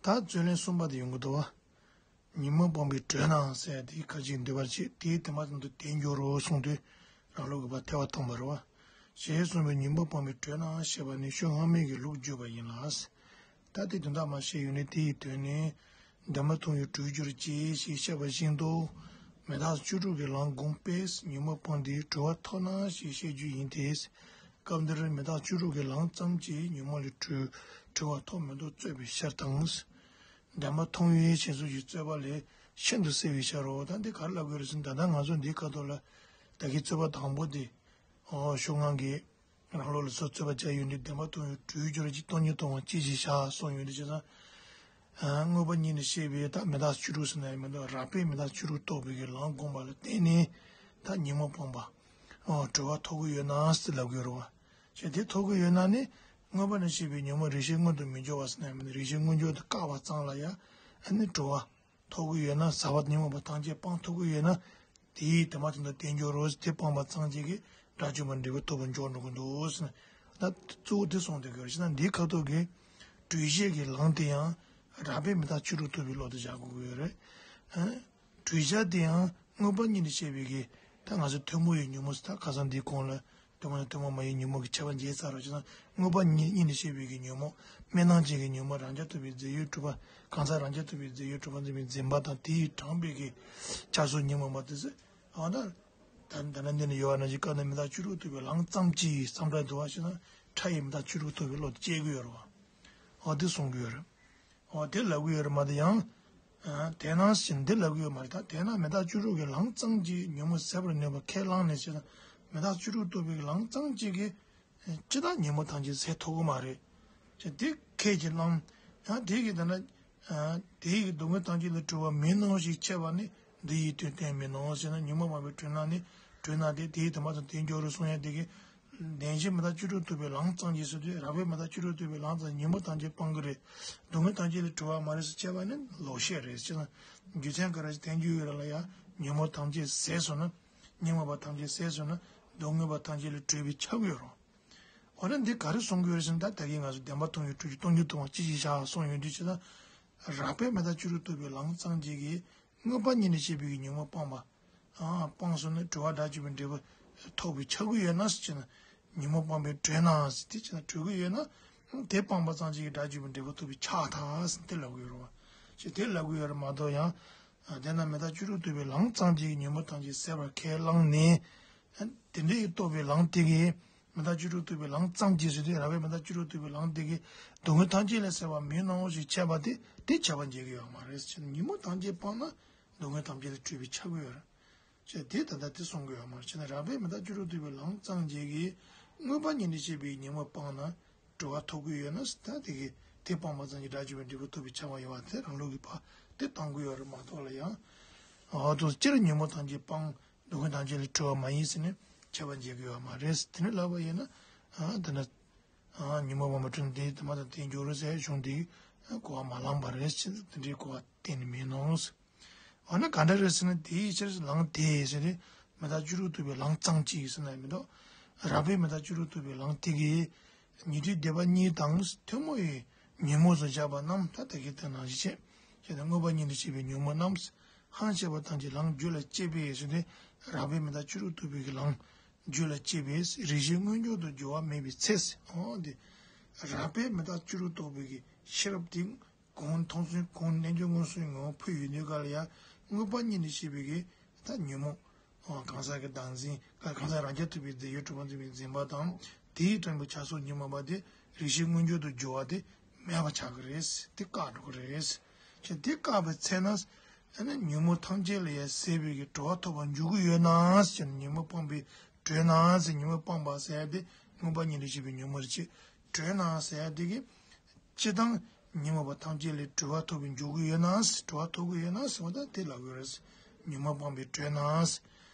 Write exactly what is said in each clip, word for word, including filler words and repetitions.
ད་རྩོད་ལན་གསུམ་པ་དེ་ཡོང་གི་འདུག་བ། ཉོན་མོངས་སྤངས་པའི་གྲོས་རྣམས་ཟེར་ཡ་དེ་ཁ་ཅིག་འདོད་པར་བྱེད་དེའི་དེ་མ་ཐག་ཏུ་དེ་འགྱུར་རོ་གསུངས་དུས་རང་ལུགས་ཀྱི་བར་ཐལ་བ་ཐོན་པ་རེད་བ། ཞེས་གསུངས་པའི་ཉོན་མོངས་སྤངས་པའི་གྲོས་རྣམས་ཞེས་པ་ནི་ཤོ་སྔ་མའི་གི་ལུགས་བརྗོད་པ་ཡིན་ལ། ད་དེ་དོན་དག་མ་བཤད་ཡོད་ནས་དེ་ཡི་དོན་ནི། བདེན་པ་མཐོང་བས་གྲོས་འགྱུར་ཅེས་ཞེས་བཤད་པ་བཞིན་དུ། མི་རྟག་བཅུ་དྲུག་གི་ལམ་བསྒོམས་པས་ཉོན་མོངས་སྤངས་ཏེ་གྲོལ་བ་ཐོབ་ན་ཞེས་བཤད་རྒྱུ་ཡིན་ཏེ། སྐབས་འདིར་མི་རྟག་བཅུ་དྲུག་གི་ལམ་ཙམ་གྱིས་ཉོན་མོངས་ལས་གྲོལ་གྲོལ་བ་ཐོབ་མི་འདུག་རྩོད་པའི་ཕྱིར་དང་། བདེན་པ་མཐོང་བས་ཞེས་སོགས་ཀྱི་རྩོད་པ་ལས་ཤིན་ཏུ་གསལ་བའི་ཕྱིར་རོ། ད་འདི་ག་རེ་ལབ་དགོས་རེད་ཟེར་ན། ད་ལྟ་ང་ཚོ་འདིའི་ཁ་ཐོག་ལ་ད་གིན་རྩོད་པ་དང་པོ་དེ། ཨོ་ཤོ་སྔ་གི་རང་ལུགས་ལ་སོགས་རྩོད་པ་བྱས་ཡོད་འདི་བདེན་པ་མཐོང་བས་གྲོལ་འགྱུར་ཅེས་སྟོང་ཉིད་རྟོགས་པ་ཅི་ཞིག་བྱ་གསུངས་ཡོད་འདི་བྱས་ཙང་། ཨ་དངོས་པོ་ཉིད་ནས་བཤད་པའི་ད་མི་རྟག་བཅུ་དྲུག་ཟེར་ན་ཡང་མི་འདུག་རགས་པས་མི་རྟག་བཅུ་དྲུག་རྟོགས་པའི་གི་ལམ་བསྒོམས་པ་ལ་བརྟེན་ནས་ད་ཉོན་མོངས་སྤངས་པ། ཨོ་གྲོལ་བ་ཐོབ་ཀྱི་ཡོད་ན་ཟེར་ལབ་དགོས་རེད་བ། ཞེས་དེ་ཐོབ་ཀྱི་ཡོད་ན་ནི་དངོས་པོ་ནས་བཤད་པའི་ཉོན་མོངས་རེ་ཞིག་མངོན་དུ་མི་འགྱུར་བ་ཟེར་ན་ཡང་མི་འདུག་རེ་ཞིག་མངོན་གྱུར་དུ་བཀག་པ་ཙམ་ལ་ཡང་ཨ་ནི་གྲོལ་བ་ཐོབ་ཀྱི་ཡོད་ན། ཟག་པ་ཉོན་མོངས་པ་ཐམས་ཅད་སྤང་ཐུབ་ཀྱི་ཡོད་ན། དེའི་དེ་མ་ཐག་ཏུ་དེ་འགྱུར་རོ། དེ་སྤངས་པ་ཙམ་གྱིས་ཀྱི་དགྲ་བཅོམ་པའི་འབྲས་བུ་ཐོབ་པར་འཇོག་འགྲོ་གི་འདུག་ཟེར་ན། ད་གཙོ་བོ་དེ་གསུངས་བསྡད་ཀྱི་ཡོད་རེད། བྱས་ན་འདིའི་ཁ་ཐོག་གི་གྲོལ་བྱེད་ཀྱི་ལམ་དེ་ཡང་རགས་པས་མི་རྟག་བཅུ་དྲུག་རྟོགས་པའི་བློ་དེ་བཞག་དགོས་ཀྱི་ཡོད་རེད། ཨ་གྲོལ་བྱ་དེ་ཡང་དངོས་པོ་ཉིད་ནས་བཤད་པའི་གི་ད་ང་ཚོ་ཐུན་མོང་བའི་ཉོན་མོངས་ཟེར། ད་ཁ་སང་འདིའི་གོང་ལ། དུ་མ་ནི་དུ་མ་མ་ཡིན་ཉོན་མོངས་ཀྱི་ཁྱད་པར་འབྱེད་ཚར་བ་ཅིག་དང་། དངོས་པོ་ཉིད་ཉིད་ནས་བཤད་པའི་གི་ཉོན་མོངས། དམིགས་རྣམ་ཅན་གྱི་ཉོན་མོངས། རང་རྐྱ་ཐུབ་པའི་རྫས་ཡོད་གྲུབ་པ། གང་ཟག་རང་རྐྱ་ཐུབ་པའི་རྫས་ཡོད་གྲུབ་པ་འཛིན་པའི་འཛིན་པ་དང་། དེ་ཡིས་དྲངས་པའི་གི་བྱ་སོགས་ཉོན་མོངས་པ་དེ་ཚོ། འོ་ན། ད་ད་ནི་འདི་ནི་ཡོད་པ་ནང་བཞིན་སྐབས་ནི་མི་རྟག་བཅུ་དྲུག་རྟོགས་པའི་ལམ་ཙམ་གྱིས་བསམ་པ་འདུག་བ་ཞེ་ན། ཕྲ་ཡི་མི་རྟག་བཅུ་དྲུག་རྟོགས་པའི་བློ་དེ་སྐྱེ་གི་ཡོད་རེད་བ། འོ་དེ་གསུང་གི་ཡོད་རེད། འོ་དེ་ལབ་ཀྱི་ཡོད་རེད་མ་གཏོགས་ཡང་། ཨ་དེས་ན་ཟེར་འདི་ལབ་ཀྱི་ཡོད་མ་རེད། ད་དེས་ན་མི་རྟག་བཅུ་དྲུག་གི་ལམ་ཙམ་གྱིས་ཉོན་མོངས་ཟད་པར་ནུས་པ་ཁས་བླངས་ནས་ཟེར་ན། མི་རྟག་བཅུ་དྲུག་རྟོགས་པའི་ལམ་ཙམ་གྱིས་ཀྱི་ཅི་ལྟར་ཉོན་མོངས་ཐམས་ཅད་ཟད་ཐུབ་ཀྱི་མ་རེད། ཅེས་དེ་ཁས་ཀྱིས་བླངས། ཡང་དེ་གི་ད་ན། ཨ་དེ་ཡི་སྡུག་བསྔལ་ཐམས་ཅད་ལས་གྲོལ་བ་མིན་ནོ་ཞེས་འཆད་པ་ནི་འདི་ཡི་དོན་གཏན་མིན་ནོ་ཟེར་ན། ཉོན་མོངས་སྤངས་པའི་གྲོས་རྣམས་ནི་གྲོས་རྣམས་ཏེ། དེའི་དེ་མ་ཐག་ཏུ་དེ་འགྱུར་རོ་གསུང་ཡང་དེ་གི། བདེན་བཞི་མི་རྟག་བཅུ་དྲུག་རྟོགས་པའི་ལམ་ཙམ་གྱིས་ཟེར་དུས། རགས་པས་མི་རྟག་བཅུ་དྲུག་རྟོགས་པའི་ལམ་ཙམ་ཉོན་མོངས་ཐམས་ཅད་སྤང་གི་རེད། སྡུག་བསྔལ་ཐམས་ཅད་ལས་གྲོལ་བ་མ་རེད་ཟེར་བྱས་པ་ནི་ལོག་བཤད་རེད་ཟེར་ན། རྒྱུ་མཚན་ག་རེ་ཟེར་ན། བསྟན་རྒྱུ་ཡོད་ར་ལ་ཡང་ཉོན་མོངས་ཐམས་ཅད་ཟད་སོང་ན། ཉོན་མོངས་པ་ཐམས་ཅད་ཟད་སོང་ན་སྡུག་བསྔལ་བ་ཐམས་ཅད་ལས་གྲོལ་བས་ཁྱབ་ཡོད་རུང་། འོ་ན་འདི་ག་རེ་གསུང་གི་ཡོད་རེད་ཟེར་ན། ད་ད་གིན་ང་ཚོ་བདེན་པ་མཐོང་བས་གྲོལ་གྱུར་སྟོང་ཉིད་རྟོགས་པ་ཅི་ཞིག་བྱ་གསུངས་ཡོད་དུས་ཅི་ལ། རགས་པས་མི་རྟག་བཅུ་དྲུག་རྟོགས་པའི་ལམ་ཙམ་གྱིས་ཀྱི། དངོས་པོ་ཉིད་ནས་བཤད་པའི་གི་ཉོན་མོངས་སྤངས་པ། ཨ་སྤངས་སོང་ན་གྲོལ་བ་དགྲ་བཅོམ་པའི་འབྲས་བུ་ཐོབ་པས་ཁྱབ་ཀྱི་ཡོད་ན་ཟེར་ན། ཉོན་མོངས་སྤངས་པའི་གྲོས་རྣམས་ཟེར་དེ་བྱས་ན་གྲོལ་གྱི་ཡོད་ན། དེ་སྤངས་པ་ཙམ་གྱིས་ཀྱི་དགྲ་བཅོམ་པའི་འབྲས་བུ་ཐོབ་པས་ཁྱབ་ཐལ་ཟེར་དེ་ལབ་ཀྱི་ཡོད་རེད་བ། ཞེས་དེ་ལབ་ཀྱི་ཡོད་རེད་མ་གཏོགས་ཡང་། ཨ་དེས་ན་མི་རྟག་བཅུ་དྲུག་རྟོགས་པའི་ལམ་ཙམ་གྱིས་ཉོན་མོངས་ཐམས་ཅད་ཟད་པར་ཁས་བླངས་ནས། ཨ་དེ་འདྲའི་རྟོགས་པའི་ལམ་དེ་གིས། མི་རྟག་བཅུ་དྲུག་རྟོགས་པའི་ལམ་ཙམ་གྱིས་ཟེར་དུས། རགས་པས་མི་རྟག་བཅུ་དྲུག་རྟོགས་པའི་ལམ་དེ་གིས་སྡུག་བསྔལ་ཐམས་ཅད་ལས་ཟད་པ་མིན་ནོ་ཞེས་འཆད་པ་དེ་དེ་ཁྱབ་པ་འབྱེད་ཀྱི་ཡོད་མ་རེད་ཟེར་ན། ཉོན་མོངས་ཐམས་ཅད་སྤངས་ན་སྡུག་བསྔལ་ཐམས་ཅད་ལས་གྲོལ་བས་ཁྱབ་ཀྱི་ཡོད་རེད། ཅེས་དེ་ད་ལྟ་དེ་གསུང་གི་ཡོད་མ་རེད། ཅེས་ན་རགས་པས་མི་རྟག་བཅུ་དྲུག་རྟོགས་པའི་ལམ་ཙམ་གྱིས་ཀྱི། དངོས་པོ་ཉིད་ནས་བཤད་པའི་ཉོན་མོངས་སྤངས་ན་གྲོལ་བ་ཐོབ་ཀྱི་ཡོད་ན་ཟེར། ད་དེ་གིས་དེ་སྤངས་པ་ཙམ་གྱིས་དགྲ་བཅོམ་པའི་འབྲས་བུ་ཐོབ་པས་ཁྱབ་པ་ཡོད་པ་དེ་རང་ལུགས་ཀྱི་བར་དེ་གཏང་གི་ཡོད་རེད་མ་གཏོགས་ལ་ཡང་། འོ་དུ་སྤྱིར་ཉོན་མོངས་ཐམས་ཅད་སྤངས། སྡུག་བསྔལ་ཐམས་ཅད་ལས་གྲོལ་བ་མ་ཡིན་ཟེར་ནས་ཁྱབ་པ་འབྱེད་ཀྱི་ཡོད་མ་རེད། དེ་ནས་ལབ་པ་ཡིན་ན། ཨ་དེ་ན། ཨ་ཉོན་མོངས་སྤངས་པའི་གྲོས་རྣམས་དེའི་དེ་མ་ཐག་ཏུ་དེ་འགྱུར་རོ་ཟེར་གཞུང་དེས་གོ་བ་མ་བླངས་པ་རེད་ཟེར། དེ་འདྲའི་གོ་བ་གཏན་ནས་མིན་ནོ། འོ་ན་ག་འདྲ་རེད་ཟེར་ན། དེའི་ཕྱིར་ལམ་དེ་ཟེར་ཏེ་མི་རྟག་བཅུ་དྲུག་རྟོགས་པའི་ལམ་ཙམ་གཅིག་ཟེར་ན་མི་འདུག་རགས་པས་མི་རྟག་བཅུ་དྲུག་རྟོགས་པའི་ལམ་དེ་གིས་ཉན་ཐོས་སྡེ་པ་གཉིས་དང་ཐུན་མོང་བའི་ཉོན་མོངས་སུ་བཞག་པ་རྣམས། ད་ལྟ་གི་དེ་ནང་བཞིན་བྱས། བྱས་ན་དངོས་པོ་ཉིད་ནས་བཤད་པའི་ཉོན་མོངས་རྣམས་ཧང་སྐྱེས་པ་ཐམས་ཅད་ལམ་རྒྱུད་ལ་སྐྱེས་པས་ཟེར་ཏེ། རགས་པས་མི་རྟག་བཅུ་དྲུག་རྟོགས་པའི་གི་ལམ་རྒྱུད་ལ་སྐྱེས་པས་རེ་ཞིག་མངོན་གྱུར་དུ་སྦྱོར་བ་མེད་པའི་ཚེ་ཟེར། འོ་འདི་རགས་པས་མི་རྟག་བཅུ་དྲུག་རྟོགས་པའི་གི་ཤེས་རབ་དེ་གོང་མཐོང་ཚུལ་གོང་རྣལ་འབྱོར་མངོན་སུམ་ངོ་བོ་འཕོས་ཡོད་དུས་ག་ལ་ཡང་དངོས་པོ་ཉིད་ནས་བཤད་པའི་གི་ད་ཉོན་མོངས། གང་ཟག་གི་བདག་འཛིན། གང་ཟག་རང་རྐྱ་ཐུབ་པའི་རྫས་ཡོད་གྲུབ་པ་འཛིན་པའི་འཛིན་པ་དང་། དེས་དྲངས་པའི་བྱ་སོགས་ཉོན་མོངས་པ་དེ་རེ་ཞིག་མངོན་གྱུར་དུ་སྦྱོར་བ་དེ་མེད་པ་ཆགས་ཀྱི་རེད། དེ་བཀག་འགྲོ་གི་རེད། ཅེས་དེ་བཀག་པའི་ཚེ་ན། ཨ་ནི་ཉོན་མོངས་ཐམས་ཅད་ལས་ཡང་ཟད་པའི་གི་གྲོལ་བ་ཐོབ་པར་འགྱུར་གྱི་ཡོད་ན་ཟེར། ཉོན་མོངས་སྤངས་པས་གྲོལ་ན་ཟེར། ཉོན་མོངས་སྤངས་པ་ཟེར་ཡ་དེ་དངོས་པོ་ཉིད་ནས་བཤད་པའི་ཉོན་མོངས་རེད། ཅེས་གྲོལ་ན་ཟེར་ཡ་དེ་གི། སྤྱིར་བཏང་ཉོན་མོངས་པ་ཐམས་ཅད་ལས་གྲོལ་བ་ཐོབ་པར་འགྱུར་གྱི་ཡོད་ན། གྲོལ་བ་ཐོབ་ཀྱི་ཡོད་ན་ཟེར་བ་ད་དེ་ལབ་ཀྱི་རེད། ཉོན་མོངས་སྤངས་པས་གྲོལ་ན།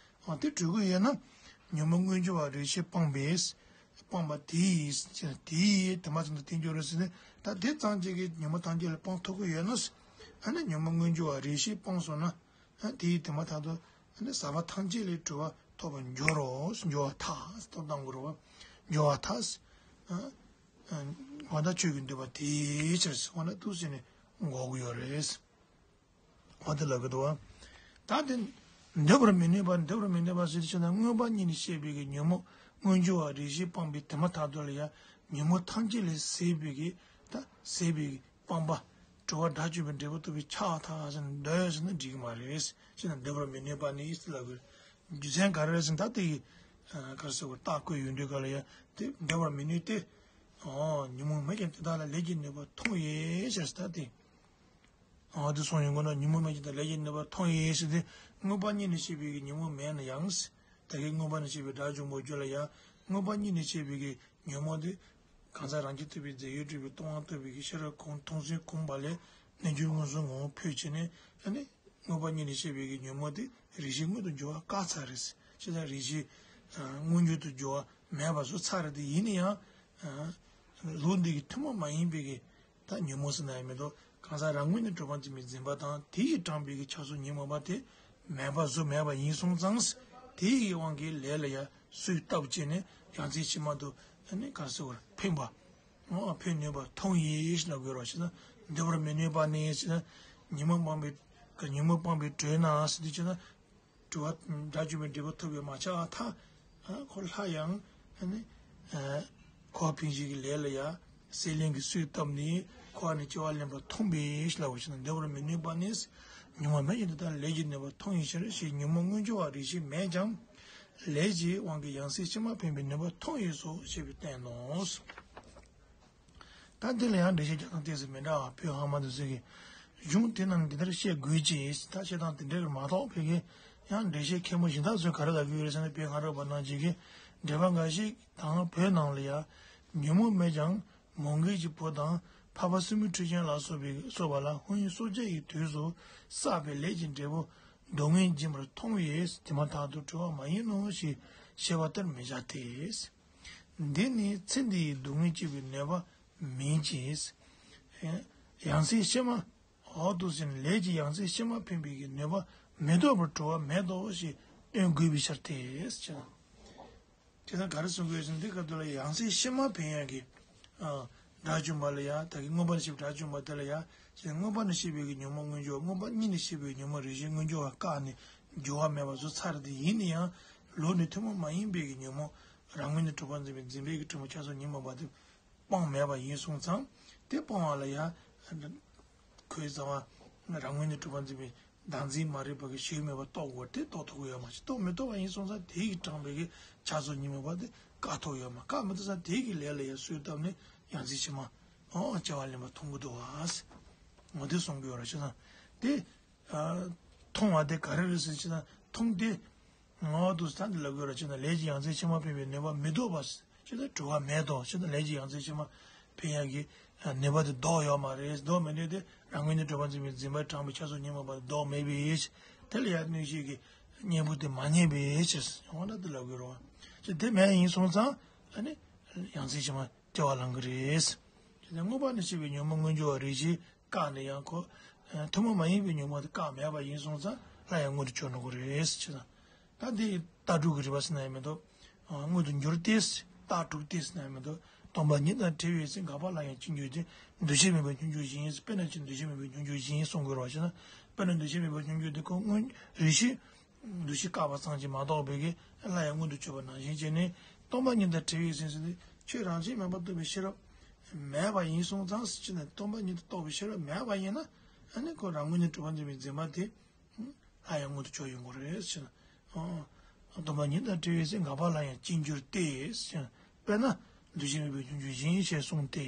འོ་དེ་གྲོལ་གྱི་ཡོད་ན། ཉོན་མོངས་མངོན་གྱུར་བ་རེ་ཞིག་སྤངས་པས། སྤངས་པ་དེ་ཡིས་དེ་ཡིས་དེ་མ་ཚད་དུ་བསྟན་འགྱུར་རེད་ཟེར་ནས། ད་དེ་ཙམ་གཅིག་གིས་ཉོན་མོངས་ཐམས་ཅད་ལས་སྤང་ཐུབ་ཀྱི་ཡོད་ན། ཨ་ནི་ཉོན་མོངས་མངོན་གྱུར་བ་རེ་ཞིག་སྤངས་སོང་ན། ཨ་དེ་ཡིས་དེ་མ་ཐག་ཏུ་ཨ་ནི་ཟག་པ་ཐམས་ཅད་ལས་གྲོལ་བ་ཐོབ་པར་འགྱུར་རོ། འགྱུར་བར་ཐལ། ཐོབ་བཏང་དགོས་རེད་བ། འགྱུར་བར་ཐལ། ཨ་ཨ་འོ་ན་ཆོས་ཀྱི་འདོད་པ་དེའི་ཕྱིར་ཟེར་བ་ན་འདུག་ཟེར་ནས། འགོག་གི་ཡོད་རེད། འོ་དེ་ལབ་ཀྱི་འདུག་བ། ད་དེ་འདོད་པར་མི་ནུས་པ། འདོད་པར་མི་ནུས་པ་ཟེར་དུས་ཕྱིར་ན་མངོན་པ་ཉིད་ནས་བཤད་པའི་གི་ཉོན་མོངས་མངོན་གྱུར་བ་རིགས་ཤེས་སྤངས་པའི་དེ་མ་ཐག་ཏུ་ལ་ཡང་ཉོན་མོངས་ཐམས་ཅད་ལས་ཟད་པའི་གི་ད་ཟད་པའི་གི་སྤངས་པ། གྲོལ་བ་དགྲ་བཅོམ་པའི་འབྲས་བུ་ཐོབ་པའི་ཕྱག་ཐག་ཟེར་ན་འདོད་ཟེར་ན་འགྲིག་གི་མ་རེད། ཅེ་ན་འདོད་པར་མི་ནུས་པ་ནི་ལབ་དགོས། རྒྱུ་མཚན་ག་རེ་རེད་ཟེར་ན་ད་དེ་གི་ག་རེ་ཟེར་བ་རྟགས་བཀོད་ཡོང་དུས་ག་ལ་ཡང་དེ་འདོད་པར་མི་ནུས་ཏེ། ཨོ་ཉོན་མོངས་མེད་ཀྱང་དེ་དག་ལ་ལས་ཀྱི་ནུས་པ་མཐོང་བས་ཟེར་ད་དེ། ཨ་དེ་སོང་ཡོང་གོ་ན་ཉོན་མོངས་མེད་ཀྱང་ད་ལས་ཀྱི་ནུས་པ་མཐོང་ཡིན་ཟེར་ཏེ། མངོན་པ་ཉིད་ནས་བཤད་པའི་གི་ཉོན་མོངས་མེད་ན་ཡང་། ད་གིན་མངོན་པ་ཉིད་ནས་བཤད་པའི་དགྲ་བཅོམ་པའི་རྒྱུད་ལ་ཡང་མངོན་པ་ཉིད་ནས་བཤད་པའི་གི་ཉོན་མོངས་དེ་གང་ཟག་རང་རྐྱ་ཐུབ་པའི་རྫས་ཡོད་གྲུབ་པའི་སྟོང་པ་ཐུབ་པའི་གི་ཤེས་རབ་ཁོང་མཐོང་ཟིན་ཁོང་པ་ལས་རྣལ་འབྱོར་མངོན་སུམ་ངོ་བོ་འཕོས་བྱས་ནས་ཨ་ནི་མངོན་པ་ཉིད་ནས་བཤད་པའི་གི་ཉོན་མོངས་དེ་རིགས་ཤེས་མངོན་དུ་འགྱུར་བ་བཀག་ཚར་རེད། ཅེ་ན་རིགས་ཤེས་མངོན་གྱུར་དུ་འགྱུར་བ་མེད་པ་བཟོ་ཚར་རེད་དེ། ཡིན་ན་ཡང་ལུགས་འདི་གི་ཐུན་མོང་མ་ཡིན་པའི་གི་ད་ཉོན་མོངས་ཟེར་ན་ཡང་མི་འདུག་གང་ཟག་རང་ངོས་ནས་གྲུབ་པར་འཛིན་པའི་འཛིན་པ་དང་དེ་ཡིས་དྲངས་པའི་གི་ཆགས་སོགས་ཉོན་མོངས་པ་དེ་མེད་པ་བཟོ་མེད་པ་ཡིན་སོང་ཙང་། དེ་ཡི་དབང་གིས་ལས་ལ་ཡང་གསོས་བཏབ་བྱས་ནས་ཡང་རྩེ་ཕྱི་མ་དུ་ཨ་ནི་ག་རེ་ཟེར་བར་ཕན་པ། འོ་ཕན་ནུས་པ་མཐོང་ཡིན་ལབ་དགོས་རོགས་ཞེ་ན། འདོད་པར་མི་ནུས་པ་ནི་ཞེ་ན། ཉོན་མོངས་སྤངས་པའི་ཉོན་མོངས་སྤངས་པའི་གྲོལ་ན་ཟེར་དུས་ཅེ་ན། གྲོལ་བ་དགྲ་བཅོམ་པའི་འབྲས་བུ་ཐོབ་པའི་མ་ཆགས་ཐ། ཁོ་ལྷ་ཡང་ཨ་ནི་འཁོར་བ་འཕེན་བྱེད་ཀྱི་ལས་ལ་ཡང་སྲེད་ལེན་གྱི་གསོས་བཏབ་ནས་འཁོར་བ་ནས་སྐྱེ་བ་ལེན་པ་མཐོང་པས་ལབ་པ་ཞིག་ན། འདོད་པར་མི་ནུས་པ་ནི་ཉོན་མོངས་མེད་ཀྱང་དེ་དག་ལས་ཀྱི་ནུས་པ་མཐོང་བའི་ཕྱིར་ཞེས་ཉོན་མོངས་མངོན་གྱུར་བ་རིགས་ཤེས་མེད་ཀྱང་ལས་ཀྱི་དབང་གིས་ཡང་སྲིད་ཕྱི་མ་འཕེན་པའི་ནུས་པ་མཐོང་བས་སོ་ཞེས་པའི་བསྟན་ནོ། ད་འདི་ལ་ཡང་འགྲེལ་བཤད་རྒྱག་སྟངས་ཏོག་ཙམ་མི་འདྲ་བ་བོད་ཧ་མ་དུ་ཟེར་གི། གཞུང་དེ་རྣམས་འདི་ལྟར་བཤད་དགོས་ཀྱི། ད་བཤད་སྟངས་དེ་འདྲ་གི་མ་གཏོགས་བོད་ཀྱི་ཡང་འགྲེལ་བཤད་མཁན་པོ་གཞན་དག་ཚོས་ག་རེ་ལབ་ཀྱི་ཡོད་རེད་ཟེར་ན། བོད་སྔ་རབས་པ་རྣམས་ཀྱིས་གི་འགྲེལ་པ་འགའ་ཞིག་དང་བོད་ནང་ལ་ཡང་ཉོན་མོངས་མེད་ཀྱང་མོའུ་འགལ་གྱི་བུ་དང་འཕགས་པ་སྲིན་མོའི་ཁྲི་ཆེན་ལ་སོགས་པའི་སོགས་པ་ལ་སྔོན་སྲོག་གཅོད་ཀྱི་དུས་སུ་བསགས་པའི་ལས་ཀྱི་འབྲས་བུ་སྡུག་བསྔལ་འབྱིན་པར་མཐོང་བས་དེ་མ་ཐག་ཏུ་གྲོལ་བ་མ་ཡིན་ནོ་ཞེས་བཤད་པ་ལྟར་མི་བྱ་སྟེ། འདི་ནི་ཚེ་འདི་ཡི་སྡུག་བསྔལ་སྐྱེད་པའི་ནུས་པ་མེད་ཅིང་། ཡང་སྲིད་ཕྱི་མ། འོག་ཏུ་ཟིན་ལས་ཀྱི་ཡང་སྲིད་ཕྱི་མ་འཕེན་པའི་གི་ནུས་པ་མི་ཐོབ་པར་གྲོལ་བ་མེད་དོ་ཞེས་སྟོན་དགོས་པའི་ཕྱིར་ཏེ། ཅེས་དང་། དེ་ལྟར་ག་རེ་གསུང་དགོས་ཟེར་ན། འདི་སྐབས་དུ་ལ་ཡང་སྲིད་ཕྱི་མ་འཕེན་ཡག་གི་ཨ་དགྲ་བཅོམ་པ་ལ་ཡང་། ད་གི་མངོན་པར་ཤེས་པའི་དགྲ་བཅོམ་པ་དེ་ལ་ཡང་ཅེས་མངོན་པ་ནས་ཤེས་པའི་གི་ཉོན་མོངས་མངོན་གྱུར་བ། མངོན་པ་ཉིད་ནས་ཤེས་པའི་ཉོན་མོངས་རིགས་ཤེས་མངོན་གྱུར་བ་བཀག་ནས་འགྱུར་བ་མེད་པ་བཟོ་ཚར་ཏེ། ཡིན་ན་ཡང་ལུགས་ནི་ཐུན་མོང་མ་ཡིན་པའི་གི་ཉོན་མོངས་རང་ངོས་ནས་གྲུབ་པར་འཛིན་པའི་འཛིན་པའི་གི་གྲུབ་མ་ཆགས་སོགས་ཉོན་མོངས་པ་དེ་སྤང་མེད་པ་ཡིན་སོང་ཙང་། དེ་སྤང་བ་ལ་ཡང་ཁོའི་རྩ་བ་རང་ངོས་ནས་གྲུབ་པར་འཛིན་པའི་བདག་འཛིན་མ་རིག་པ་གི་ཞིག་མེད་པ་རྟོགས་དགོས། དེ་རྟོགས་ཐུབ་ཀྱི་ཡོད་མ་རེད། རྟོགས་མི་ཐུབ་པ་ཡིན་སོང་ཙང་དེ་གིས་དྲངས་པའི་གི་ཆགས་སོགས་ཉོན་མོངས་པ་དེ་བཀག་ཐུབ་ཡོད་མ། བཀག་མི་ཐུབ་ཙང་དེ་གི་ལས་ལ་ཡང་གསོས་བཏབ་ནས་ཡང་སྲིད་ཕྱི་མ་ཨོ་སྐྱེ་བ་ལེན་པ་མཐོང་གི་འདུག་བ། ངོ་དེ་གསུང་གི་ཡོད་རེད། བྱས་ཙང་དེ་མཐོང་བ་དེ་ག་རེ་རེད་ཟེར་བྱས་ན། མཐོང་སྟེ། འོག་ཏུ་ད་འདི་ལབ་དགོས་ར་བྱས་ན། ལས་ཀྱི་ཡང་སྲིད་ཕྱི་མ་འཕེན་པའི་ནུས་པ་མི་ཐོབ་པ་ཅེས་དང་། གྲོལ་བ་མེད་དོ་ཅེས་དང་། ལས་ཀྱི་ཡང་སྲིད་ཕྱི་མ་འཕེན་ཡག་གི་ནུས་པ་དེ་ལྡོག་ཡོད་མ་རེད། ལྡོག་མེད་དུས་དེ་རང་ངོས་ནས་གྲུབ་པར་འཛིན་པའི་འཛིན་པ་དྲངས་པའི་ཆགས་སོགས་ཉོན་མོངས་པ་དེ་ལྡོག་མེད་པའི་ཕྱིར། དེ་ལ་ཡང་གནོད་བྱེད་ཀྱི་གཉེན་པོ་དེ་མ་རྙེད་པའི་ཕྱིར། འོ་ན་དེ་ལབ་དགོས་ར་བ། ཅེས་དེ་མེད་ཡིན་སོང་ཙང་ཨ་ནི་ཡང་སྲིད་ཕྱི་མ་སྐྱེ་བ་ལེན་གི་རེད། དེ་ནས་མངོན་པ་ནས་ཤེས་པའི་ཉོན་མོངས་མངོན་གྱུར་བ་རིགས་ཤེས་བཀག་ནས་ཡང་ཁོ། ཐུན་མོང་མ་ཡིན་པའི་ཉོན་མོངས་དེ་བཀག་མེད་པ་ཡིན་སོང་ཙང་སླར་ཡང་མངོན་དུ་གྱུར་འགྲོ་གི་རེད་ཅེས་དང་། ད་འདི་ལྟ་གྲུབ་ཀྱི་རིགས་པ་ཟེར་ན་ཡང་མི་འདུག་མངོན་དུ་འགྱུར་ཏེ། ལྟ་གྲུབ་སྟེ་ཟེར་ན་ཡང་མི་འདུག་སྟོང་པ་ཉིད་དང་བྲལ་བའི་ཚེ། འགག་པ་ལ་ཡང་ཅི་འགྱུར་ཏེ། འདུ་ཤེས་མེད་པར་སྙོམས་འཇུག་བཞིན། དཔེར་ན་ཅི་འདུ་ཤེས་མེད་པར་སྙོམས་འཇུག་བཞིན་གསུང་དགོས་རེད་བ་ཅེ་ན། དཔེར་ན་འདུ་ཤེས་མེད་པར་སྙོམས་འཇུག་དེ་ཁོ་སྔོན་རིགས་ཤེས། འདུ་ཤེས་བཀག་པ་ཙམ་གྱིས་མ་གཏོགས་པའི་གི་སླར་ཡང་མངོན་དུ་གྱུར་པ་ནང་བཞིན་བྱས་ནས། སྟོང་པ་ཉིད་དང་བྲལ་བའི་ཚེ་ཟེར་དུས་ཆོས་རང་བཞིན་མེད་པར་རྟོགས་པའི་ཤེས་རབ་མེད་པ་ཡིན་སོང་ཙང་ཟེར་ནས། སྟོང་པ་ཉིད་དུ་རྟོགས་པའི་ཤེས་རབ་མེད་པ་ཡིན་ན། ཨ་ནི་ཁོ་རང་ངོས་ནས་གྲུབ་པར་འཛིན་པའི་འཛིན་པ་དེ་སླར་ཡང་མངོན་དུ་གྱུར་ཡོང་གི་རེད་ཟེར་ན། སྟོང་པ་ཉིད་དང་བྲལ་བའི་ཚེ། འགག་པ་ལ་ཡང་ཅི་འགྱུར་ཏེ་ཟེར་ན། དཔེར་ན་འདུ་ཤེས་མེད་པར་སྙོམས་འཇུག་བཞིན་ཞེས་གསུངས་ཏེ།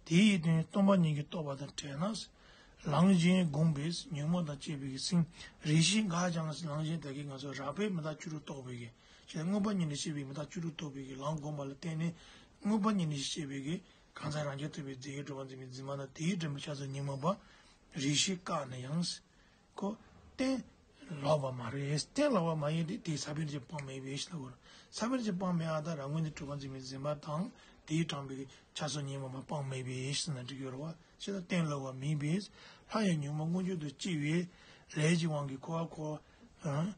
དེ་ཡི་དོན་སྟོང་པ་ཉིད་ཀྱིས་རྟོགས་པ་དང་བྲལ་ན། ལམ་གཞན་བསྒོམས་པས་ཉོན་མོངས་དང་བཅས་པའི་སེམས་རིགས་ཤེས་འགགས་ཀྱང་། ལམ་གཞན་དག་གིས་ང་ཚོ་རགས་པས་མི་རྟག་བཅུ་དྲུག་རྟོགས་པའི་གི། ཅེས་མངོན་པ་ཉིད་ནས་ཤེས་པའི་མི་རྟག་བཅུ་དྲུག་རྟོགས་པའི་གི་ལམ་བསྒོམས་པ་ལ་བརྟེན་ནས། མངོན་པ་ཉིད་ནས་ཤེས་པའི་གི་གང་ཟག་རང་རྐྱ་ཐུབ་པའི་རྫས་ཡོད་གྲུབ་པར་འཛིན་པའི་འཛིན་པ་དང་། དེས་དྲངས་པའི་ཆགས་སོགས་ཉོན་མོངས་པ་རིགས་ཤེས་བཀག་ན་ཡང་། ཁོ་གཏན་ལོག་པ་མ་རེད། གཏན་ལོག་པ་མ་ཡིན་ཏེ། དེའི་ས་བོན་གྱིས་སྤངས་མེད་པའི་ཕྱིར་ལ་གོ། ས་བོན་གྱིས་སྤངས་མེད་པ་དང་རང་ངོས་ནས་གྲུབ་པར་འཛིན་པའི་འཛིན་པ་དང་། དེས་དྲངས་པའི་ཆགས་སོགས་ཉོན་མོངས་པ་སྤངས་མེད་པའི་ཕྱིར་ཟེར་ན་འགྲིག་ཡོད་རེད་བ། ཅེས་དང་། གཏན་ལོག་པ་མིན་པས། སླར་ཡང་ཉོན་མོངས་མངོན་གྱུར་དུ་སྐྱེ་བའི་ལས་ཀྱི་དབང་གིས་འཁོར་བར་འཁོར་བ།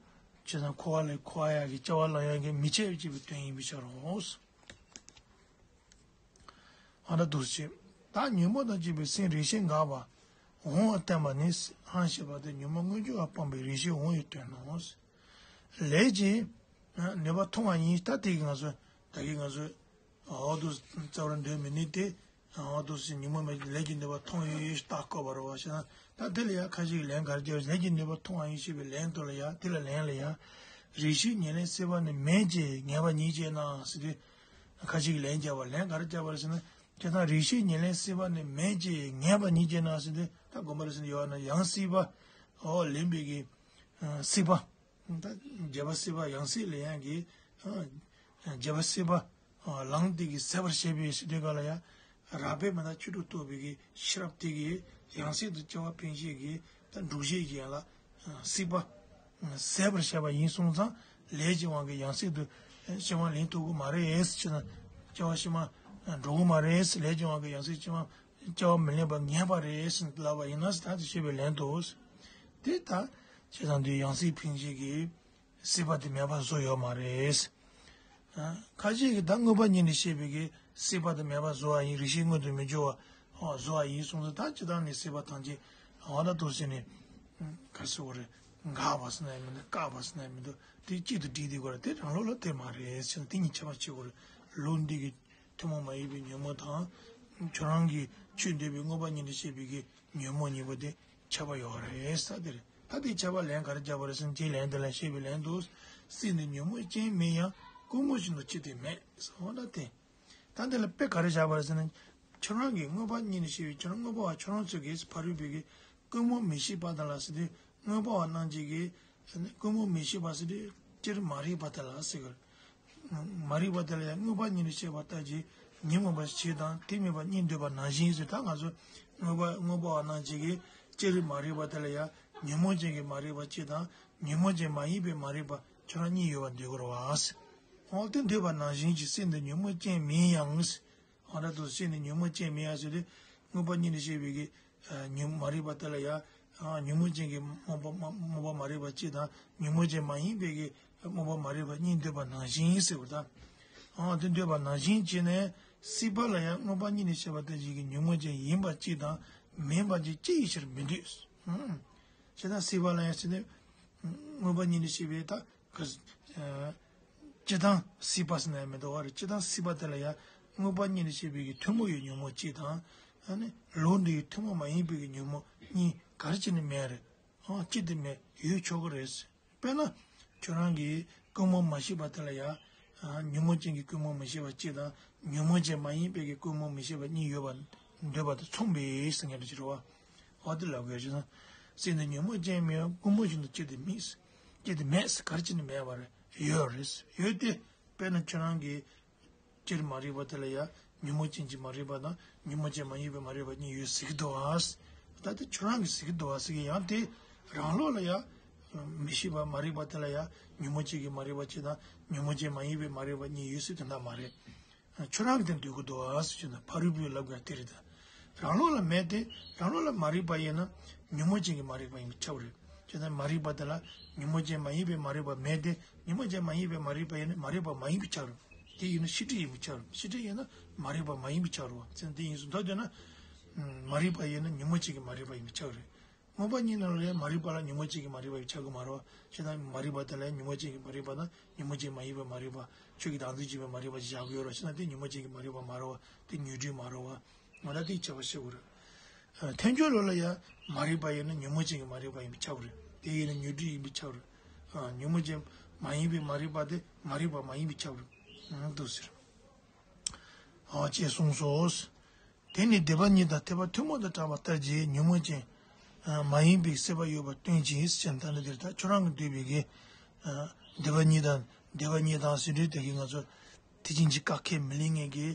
ཅེས་དང་། འཁོར་བ་ལས་འཁོར་ཡག་གི་སྐྱེ་བ་ལེན་ཡག་གི་མི་བྱེད་ཅེས་པའི་དོན་ཡིན་པའི་ཕྱིར་རོ། ཨ་ད་འདུག་སེ་བྱས། ད་ཉོན་མོངས་དང་བཅས་པའི་སེམས་རིགས་ཤེས་འགགས་པ། འོང་བ་བསྟན་པ་ནི་ཧང་ཞེས་པ་སྟེ་ཉོན་མོངས་མངོན་གྱུར་བ་སྤངས་པའི་རིགས་ཤེས་འོང་བའི་དོན་ནོ། ལས་ཀྱི་ནུས་པ་མཐོང་བ་ཡིན། ད་དེ་གི་ང་ཚོ་ད་གི་ང་ཚོ་འོག་ཏུ་རྩ་བར་འདོད་མི་ནུས་ཏེ། འོག་ཏུ་ཟེར་ཉོན་མོངས་མེད་ལས་ཀྱི་ནུས་པ་མཐོང་ཡོད་ཡོད་ཞེས་བརྟག་དགོས་པ་རེད་བ། ཞེ་ན་ད་དེ་ལ་ཡང་ཁ་ཅིག་ལན་ག་རེ་རྒྱབ། ལས་ཀྱི་ནུས་པ་མཐོང་བ་ཡིན་ཞེས་པའི་ལན་དུ་ལ་ཡང་དེ་ལ་ལན་ལ་ཡང་རིགས་ཤེས་ཉེར་ལེན་སྲིད་པ་ནི་མེད་ཅེས་ངེས་པ་ཉིད་ཅེ་ན་ཟེར་དུས། ཁ་ཅིག་ལན་བརྒྱབ་པ། ལན་ག་རེ་བརྒྱབ་པ་རེད་ཟེར་ན། དེ་དང་རིགས་ཤེས་ཉེར་ལེན་སྲིད་པ་ནི་མེད་ཅེས་ངེས་པ་ཉིད་ཅེ་ན་ཟེར་དུས། ད་དགོངས་པ་རེད་ཟེར་ན་ཡོད་ན་ཡང་སྲིད་པ། འོ་ལེན་པའི་གི་སྲིད་པ། ད་རྒྱལ་བ་སྲིད་པ་ཡང་སྲིད་ལ་ཡང་གི་རྒྱལ་བ་སྲིད་པ་ལངས་ཏེ་གི་ཟད་པར་བྱེད་པའི་ཟེར་དུས་ག་ལ་ཡང་རགས་པས་མི་འདའ་བཅུ་དྲུག་རྟོགས་པའི་གི་ཤེས་རབ་དེ་གི་ཡང་སྲིད་དུ་སྐྱེ་བ་འཕེན་བྱེད་ཀྱི་ད་འགྲུབ་བྱེད་ཀྱི་ཡན་ལ་སྲིད་པ་ཟད་པར་བྱ་བ་ཡིན་སོང་ཙང་ལས་ཀྱི་དབང་གིས་ཡང་སྲིད་དུ་སྐྱེ་བ་ལེན་ཐུབ་ཀྱི་མ་རེད་ཟེར་ན། སྐྱེ་བ་ཕྱི་མ་འགྲོ་གི་མ་རེད། ལས་ཀྱི་དབང་གིས་ཡང་སྲིད་སྐྱེ་བ་སྐྱེ་བ་མི་ལེན་པ་ངེས་པ་རེད་ཟེར་ལབ་པ་ཡིན་ན། ད་དེ་བཤད་པའི་ལན་དུ། དེ་ད་བྱས་ཙང་དུས་ཡང་སྲིད་འཕེན་བྱེད་ཀྱི་སྲིད་པ་དེ་མེད་པ་བཟོ་ཡོད་མ་རེད། ཁ་ཅིག་གིས་ད་མངོན་པ་ཉིད་ནས་བཤད་པའི་གི་སྲིད་པ་དེ་མེད་པ་བཟོ་བ་ཡིན། རིགས་ཤེས་མངོན་དུ་མི་འགྱུར་བ་བཟོ་བ་ཡིན་སོང་ཙང་། ད་ཇི་ལྟར་ནི་སྲིད་པ་ཐམས་ཅད་འོ་ད་དུ་ཟེར་ནས་ག་རེ་ཟེར་དགོས་རེད། འགག་པ་ཟེར་ན་ཡང་མི་འདུག་བཀག་པ་ཟེར་ན་ཡང་མི་འདུག་དེ་གཅིག་ཏུ་སྒྲིལ་བསྡད་དགོས་རེད། དེ་རང་ལུགས་ལ་དེ་མ་རེད་ཟེར་ན། དེ་གཉིས་ཁྱད་པར་ཕྱེ་དགོས་རེད། ལུགས་འདི་གི་ཐུན་མོང་མ་ཡིན་པའི་ཉོན་མོངས་དང་། ཁྱོད་རང་གིས་ཆོས་འདོད་པའི་མངོན་པ་ཉིད་ནས་བཤད་པའི་གི་ཉོན་མོངས་གཉིས་པོ་དེ་ཁྱད་པར་ཡོད་རེད་ས་དེ་རེད། ད་དེ་ཁྱད་པར་ལན་ག་རེ་བརྒྱབ་པ་རེད་ཟེར་ན། དེའི་ལན་དེ་ལ་བཤད་པའི་ལན་དུ། སྲིད་ནི་ཉོན་མོངས་ཅན་མིན་ཡང་ཀུན་རྨོངས་བཞིན་དུ་ཅི་སྟེ་མེད་ཟེར་བ་ལ་བརྟེན། ད་འདི་ལ་དཔེ་ག་རེ་བཞག་པ་རེད་ཟེར་ན། ཁྱོད་རང་གིས་མངོན་པ་ཉིད་ནས་བཤད་པའི་ཁྱོད་རང་མངོན་པ་བ་ཁྱོད་རང་ཚོ་གིས་ཕ་རོལ་པོའི་གི་ཀུན་རྨོངས་མི་ཤེས་པ་དག་ལ་ཟེར་དུས། མངོན་པ་བ་རྣམས་ཀྱིས་གི་ཀུན་རྨོངས་མི་ཤེས་པ་ཟེར་དུས་སྤྱིར་མ་རིག་པ་དག་ལ་ཟེར་གི་རེད། མ་རིག་པ་དེ་ལ་ཡང་མངོན་པ་ཉིད་ནས་བཤད་པ་ལྟར་གྱི་ཉོན་མོངས་པ་ཞིག་བྱེད་དང་དེ་མེད་པར་གཉིད་འདོད་པ་ནང་བཞིན་ཟེར། ད་ང་ཚོ་མངོན་པ་མངོན་པ་བ་རྣམས་ཀྱིས་ཀྱི་སྤྱིར་མ་རིག་པ་དེ་ལ་ཡང་ཉོན་མོངས་ཅན་གྱི་མ་རིག་པ་གཅིག་དང་ཉོན་མོངས་ཅན་མ་ཡིན་པའི་མ་རིག་པ་ཁྱོད་རང་གཉིས་ཡོད་པར་འདོད་ཀྱི་རེད་བ། འོ་དེ་འདོད་པ་ནང་བཞིན་གྱི་སྲིད་འདི་ཉོན་མོངས་ཅན་མིན་ཡང་། འོ་ན་དུ་སྲིད་ནི་ཉོན་མོངས་ཅན་མིན་ཡང་ཟེར་ཏེ། མངོན་པ་ཉིད་ནས་བཤད་པའི་གི་ཉོན་མ་རིག་པ་དེ་ལ་ཡང་ཉོན་མོངས་ཅན་གྱི་རྨོངས་པ་རྨོངས་པ་མ་རིག་པ་གཅིག་དང་ཉོན་མོངས་ཅན་མ་ཡིན་པའི་གི་རྨོངས་པ་མ་རིག་པ་གཉིས་འདོད་པ་ནང་བཞིན་ཟེར་བ་དང་། དེ་འདོད་པ་ནང་བཞིན་བྱས་ནས་སྲིད་པ་ལ་ཡང་མངོན་པ་ཉིད་ནས་བཤད་པ་ལྟར་གྱི་ཉོན་མོངས་ཅན་ཡིན་པ་གཅིག་དང་མིན་པ་གཅིག་ཅི་ཡི་ཕྱིར་མི་འདོད། བྱས་ཙང་སྲིད་པ་ལ་ཡང་ཟེར་ནས་མངོན་པ་ཉིད་ནས་བཤད་པའི་ད། སྤྱི་དང་སྲིད་པ་ཟེར་ན་ཡང་མི་འདུག་བ་རེད། སྤྱི་དང་སྲིད་པ་དེ་ལ་ཡང་མངོན་པ་ཉིད་ནས་བཤད་པའི་གི་ཐུན་མོང་བའི་ཉོན་མོངས་གཅིག་དང་། ཨ་ནི་ལུགས་འདིའི་ཐུན་མོང་མ་ཡིན་པའི་གི་ཉོན་མོངས་གཉིས་ག་རེ་བྱས་ནས་མེད་རེད། ཨང་གཅིག་ཏུ་མེད་ཡོད་ཆོག་གི་རེད། དཔེར་ན་ཁྱོད་རང་གིས་ཀུན་རྨོངས་མ་ཤེས་པ་དེ་ལ་ཡང་ཉོན་མོངས་ཅན་གྱི་ཀུན་རྨོངས་མི་ཤེས་པ་གཅིག་དང་ཉོན་མོངས་ཅན་མ་ཡིན་པའི་གི་ཀུན་རྨོངས་མི་ཤེས་པ་གཉིས་ཡོད་པ་འདོད་པ་དང་མཚུངས་པས་ཟེར་མཁན་དེ་ཅི་རེད་བ། འོ་དེ་ལབ་དགོས་ཀྱི་ན། སྲིད་ནི་ཉོན་མོངས་ཅན་མིན་ཀུན་རྨོངས་བཞིན་དུ་ཅི་སྟེ་མེད། ཅི་སྟེ་མེད་ཟེར་ག་རེ་བྱས་ནས་མེད་པ་རེད། ཡོད་རེད། ཡོད་དེ། དཔེར་ན་ཁྱོད་རང་གིས་སྤྱིར་མ་རིག་པ་དེ་ལ་ཡང་ཉོན་མོངས་ཅན་གྱི་མ་རིག་པ་དང་ཉོན་མོངས་ཅན་མ་ཡིན་པའི་མ་རིག་པ་གཉིས་ཡོད་ཟེར་གྱི་འདུག་ཨ། ད་དེ་ཁྱོད་རང་གིས་ཟེར་གྱི་འདུག་ཨ་ཟེར་གྱི་ཡང་དེ་རང་ལུགས་ལ་ཡང་མི་ཤེས་པ་མ་རིག་པ་དེ་ལ་ཡང་ཉོན་མོངས་ཅན་གྱི་མ་རིག་པ་གཅིག་དང་ཉོན་མོངས་ཅན་མ་ཡིན་པའི་མ་རིག་པ་གཉིས་ཡོད་ཟེར་དེ་འདྲ་མ་རེད། ཁྱོད་རང་གིས་དེ་འདོད་ཀྱི་འདུག་ཨ་ཟེར་ན་ཕ་རོལ་པོས་ལབ་དགོས་དེ་རེད་ད། རང་ལུགས་ལ་མེད་དེ་རང་ལུགས་ལ་མ་རིག་པ་ཡིན་ན་ཉོན་མོངས་ཅན་གྱི་མ་རིག་པ་ཡིན་པས་ཁྱབ་རེད། བྱས་ཙང་མ་རིག་པ་དེ་ལ་ཉོན་མོངས་ཅན་མ་ཡིན་པའི་མ་རིག་པ་མེད་དེ་ཉོན་མོངས་ཅན་མ་ཡིན་པའི་མ་རིག་པ་ཡིན་ན་མ་རིག་པ་མ་ཡིན་པས་ཁྱབ་རེད། དེ་ཡིན་ན་ཤེས་སྒྲིབ་ཡིན་པས་ཁྱབ་རེད། ཤེས་སྒྲིབ་ཡིན་ན་མ་རིག་པ་མ་ཡིན་པས་ཁྱབ་རེད་བ། བྱས་ཙང་དེ་ཡིན་ཙང་མདོར་བསྡུས་ན། མ་རིག་པ་ཡིན་ན་ཉོན་མོངས་ཅན་གྱི་མ་རིག་པ་ཡིན་པས་ཁྱབ་རེད། མངོན་པ་ཉིད་ནང་ལ་ཡང་མ་རིག་པ་ལ་ཉོན་མོངས་ཅན་གྱི་མ་རིག་པ་ཡིན་པས་ཁྱབ་ཀྱི་མ་རེད་བ། བྱས་ཙང་མ་རིག་པ་དེ་ལ་ཡང་ཉོན་མོངས་ཅན་གྱི་མ་རིག་པ་དང་ཉོན་མོངས་ཅན་མ་ཡིན་པའི་མ་རིག་པ་ཆོས་ཀྱི་བདག་འཛིན་བྱེད་པའི་མ་རིག་པ་ཞེས་བཞག་གི་ཡོད་རེད། བྱས་ཙང་དེ་ཉོན་མོངས་ཅན་གྱི་མ་རིག་པ་མ་རེད་བ། དེ་ཉོན་སྒྲིབ་མ་རེད་བ། ང་ལ་དེའི་ཁྱད་པར་ཤེས་དགོས་རེད། ཐལ་འགྱུར་ལུགས་ལ་ཡང་མ་རིག་པ་ཡིན་ན་ཉོན་མོངས་ཅན་གྱི་མ་རིག་པ་ཡིན་པས་ཁྱབ་རེད། དེ་ཡིན་ན་ཉོན་སྒྲིབ་ཡིན་པས་ཁྱབ་རེད། ཉོན་མོངས་ཅན་མ་ཡིན་པའི་མ་རིག་པ་དེ་མ་རིག་པ་མ་ཡིན་པས་ཁྱབ་རེད། འདུག་ཟེར། ཨ་ཅེས་གསུངས་སོ། དེ་ནི་སྡེ་པ་གཉིས་དང་ཐེག་པ་ཐུན་མོང་དུ་གྲགས་པ་ལྟར་གྱི་ཉོན་མོངས་ཅན་མ་ཡིན་པའི་སྲེད་པ་ཡོད་པར་སྟོན་ཅིང་ཟེར་ན། ད་ནི་འདིར་ད་ཁྱོད་རང་གིས་འདོད་པའི་གི་སྡེ་པ་གཉིས་དང་སྡེ་པ་གཉིས་དང་ཟེར་དུས་དེ་གི་ང་ཚོ་ཐེག་ཆེན་གྱི་བཀའ་ཁས་མི་ལེན་མཁན་གྱི་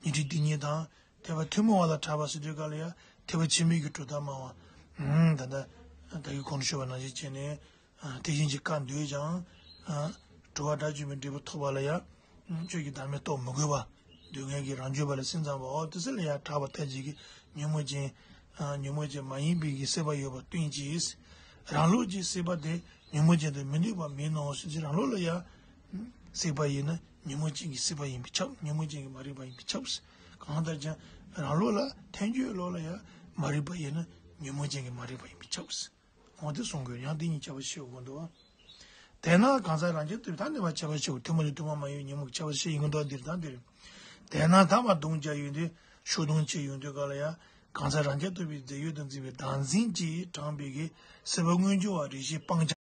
ཉོན་སྒྲིབ་སྡེ་གཉིས་དང་། ཐེག་པ་ཐུན་མོང་བ་ལ་གྲགས་པ་ཟེར་དུས་ག་ལ་ཡང་ཐེག་པ་ཆེན་པོའི་གི་གྲུབ་མཐའ་སྨྲ་བ། ད་ལྟ་ད་གི་གོང་དུ་ཞུས་པ་ནང་བཞིན་བྱས་ནས། ཐེག་ཆེན་གྱི་བཀའ་འདོད་ཀྱང་། གྲོལ་བ་དགྲ་བཅོམ་པའི་འབྲས་བུ་ཐོབ་པ་ལ་ཡང་། ཆོས་ཀྱི་བདག་མེད་རྟོགས་མི་དགོས་པ། སྡུག་བསྔལ་གྱི་རང་རྒྱུད་པ་ལ་སེམས་ཙམ་པའོ། དེ་ཚོ་ལ་ཡང་གྲགས་པ་ལྟར་གྱི་ཉོན་མོངས་ཅན། ཉོན་མོངས་ཅན་མ་ཡིན་པའི་གི་སྲེད་པ་ཡོད་པར་སྟོན་ཅིང་། རང་ལུགས་ཀྱི་སྲེད་པ་དེ་ཉོན་མོངས་ཅན་དུ་མི་འདོད་པ་མིན་ནོ་ཟེར་གྱི་རང་ལུགས་ལ་ཡང་། སྲེད་པ་ཡིན་ན་ཉོན་མོངས་ཅན་གྱི་སྲེད་པ་ཡིན་པས་ཁྱབ། ཉོན་མོངས་ཅན་གྱི་མ་རིག་པ་ཡིན་པས་ཁྱབ། གང་ལྟར་ཀྱང་རང་ལུགས་ལ་ཐལ་འགྱུར་ལུགས་ལ་ཡང་མ་རིག་པ་ཡིན་ན་ ཉོན་མོངས་ཅན་གྱི་མ་རིག་པ་ཡིན་པས་ཁྱབ་ཟེར། འོ་དེ་གསུང་དགོས། ཡང་དེ་ཉིད་ཁྱབ་པ་ཤེས་དགོས་འདུག་དེས་ན་གང་ཟག་རང་རྐྱ་ཐུབ་པས། ད་ནི་བ་ཁྱབ་པ་ཤེས་དགོས། ཐུན་མོང་ནས་ཐུན་མོང་མ་ཡིན་པའི་ཉོན་མོངས་ཁྱབ་པ་ཤེས་ཡིན་གྱི་འདུག་འདིར་དང་འདིར། དེས་ན་ཐ་མ་དུང་བརྒྱབ་ཡོང་དུས་ཤུགས་དུང་ཆེ་ཡོང་དུས་ག་ལ་ཡ། གང་ཟག་རང་རྐྱ་ཐུབ་པའི་རྫས་ཡོད་དུ་འཛིན་པའི་བདག་འཛིན་གྱིས་དྲངས་པའི་གི་སྲིད་པ་མངོན་གྱུར་བ་རིགས་ཤེས་སྤང་བྱ།